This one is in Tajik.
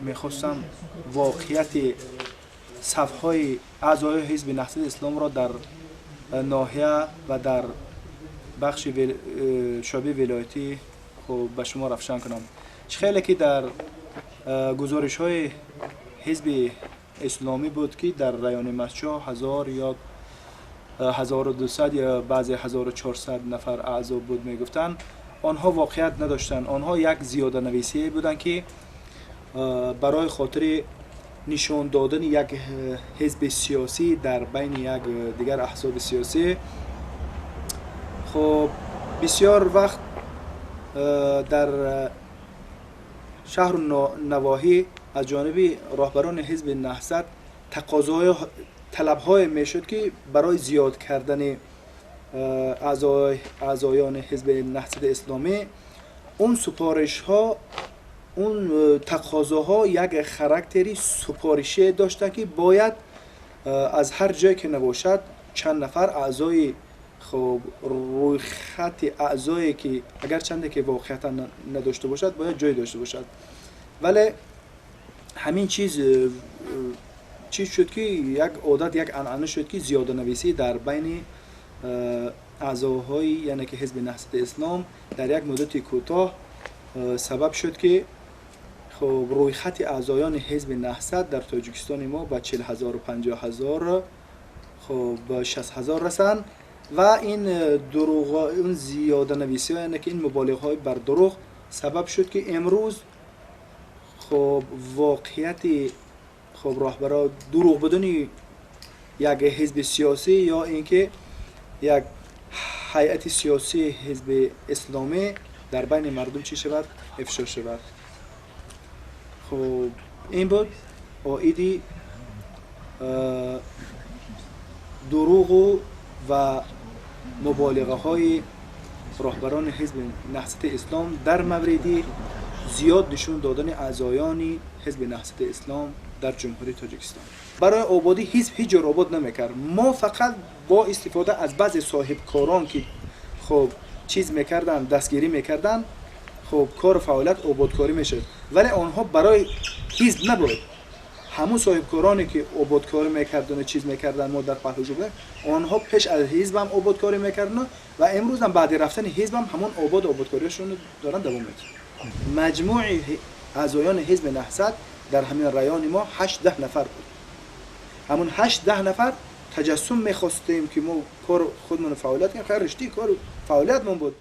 Мехостам воқеияти сафҳои аъзои Ҳизби Наҳзати Исломро дар ноҳия ва дар бахши шӯъбаи вилоятӣ хуб ба шумо равшан кунам. Чӣ хеле ки дар гузоришҳои Ҳизби Исломӣ буд, ки дар райони Мастчоҳ 1000 ё 1200 ё баъзе 1400 нафар аъзо буд мегуфтанд, онҳо воқеият надоштанд. Онҳо як зиёданависие буданд, ки барои хотири нишон додани як ҳизби сиёсӣ дар байни як дигар аҳзоби сиёсӣ. Хуб, бисёр вақт дар шаҳру навоҳӣ аз ҷониби роҳбарони Ҳизби Наҳзат тақозоҳо, талабҳое мешуд, ки барои зиёд кардани аъзоёни Ҳизби Наҳзати Исломӣ, он супоришҳо, он тақозоҳо як характери супоришие доштанд, ки бояд аз ҳар ҷое ки набошад чанд нафар аъзои, хуб, рӯйхати аъзое ки агарчанде ки воқеиятан надошта бошад, бояд ҷой дошта бошад. Вале ҳамин чиз чиз шуд, ки як одат, як анъана шуд, ки зиёданависӣ дар байни аъзоҳои, яъне ки Ҳизби Наҳзати Ислом, дар як муддати кӯтоҳ сабаб шуд, ки хуб, рӯйхати аъзоёни Ҳизби Наҳзат дар Тоҷикистони мо ба 40 ҳазору 50 ҳазор, хуб, ба 60 ҳазор расанд. Ва ин дурӯғ, он зиёданависиҳо, яъне ки ин муболиғаҳои бар дурӯғ сабаб шуд, ки имрӯз, хуб, воқеияти, хуб, роҳбаро дурӯғ будани як ҳизби сиёсӣ ё ин ки як ҳайати сиёсии Ҳизби Исломӣ дар байни мардум чӣ шавад, ифшо шавад. Хуб, ин буд оиди дурӯғу ва муболиғаҳои роҳбарони Ҳизби Наҳзати Ислом дар мавриди зиёд нишон додани аъзоёни Ҳизби Наҳзати Ислом дар Ҷумҳурии Тоҷикистон. Барои ободӣ ҳизб ҳеҷ ҷоро обод намекард. Мо фақат бо истифода аз баъзе соҳибкорон, ки, хуб, чиз мекарданд, дастгирӣ мекарданд, хуб, кору фаъолият, ободкорӣ мешуд, вале онҳо барои ҳизб набуд. Ҳамун соҳибкороне ки ободкорӣ мекардану чиз мекарданд, мо дар паҳлӯ будем, онҳо пеш аз ҳизбам ободкорӣ мекардану ва имрӯзам баъди рафтани ҳизбам ҳамон ободу ободкориашонро доранд, давом медиҳанд. Маҷмӯи аъзоёни Ҳизби Наҳзат дар ҳамин райони мо 8-10 нафар буд. Ҳамун 8-10 нафар таҷассум мехостем, ки мо кор худмон фаъолият кунем. Хайр, риштаи кору фаъолиятмон буд.